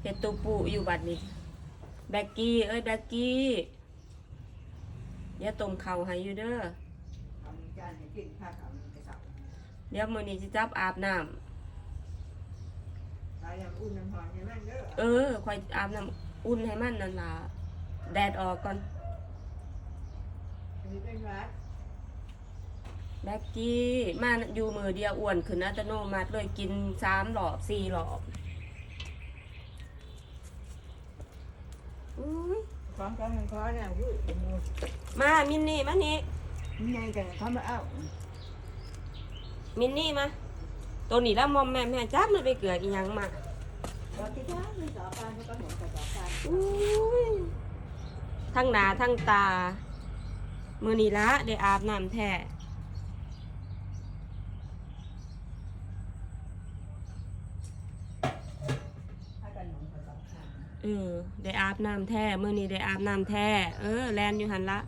ເຮັດຕູປູຢູ່ບັດນີ້. ແບັກກີ້ເອີຍ ແບັກກີ້ ດຽວຕົ້ມເຂົ້າໃຫ້ຢູ່ເດີ. ເອົາຈານໃຫ້ກິນ ພາເອົາກະເຊົາ ດຽວມື້ນີ້ຊິຈັບອາບນ້ຳ. ອາບນ້ຳອຸ່ນນ້ຳຮ້ອນໃຫ້ມັນເດີ. ເອີ ຂ້ອຍອາບນ້ຳອຸ່ນໃຫ້ມັນນັ້ນລະ ແດດອອກກ່ອນ. ຊິເປັນຫວັດ. ແບັກກີ້ ມາຢູ່ມື້ດຽວອ້ວນຂຶ້ນອັດຕະໂນມັດເລີຍ ກິນສາມລອບ ສີ່ລອບ. ອຸ້ຍ ຂອງເຂົາໃຫ້ຂໍແລ້ວຢູ່. ມາ ມິນນີ້ ມານີ້. ມີຫຍັງກໍເຂົາມາເອົາ. ມິນນີ້ ມາ. ໂຕນີ້ລະມອມແມມແຮງ ຈັກມັນໄປເກືອກອີ່ຫຍັງມາ. ບໍ່ຊິໄດ້ ມັນສອບປານ ມັນກໍໝົດກະສອບປານ. ອຸ້ຍ ທັງໜ້າທັງຕາ ມື້ນີ້ລະໄດ້ອາບນ້ຳແທ້. ເອີ ໄດ້ອາບນ້ຳແທ້ ມື້ນີ້ໄດ້ອາບນ້ຳແທ້. ເອີ ແລ່ນຢູ່ຫັ້ນລະ.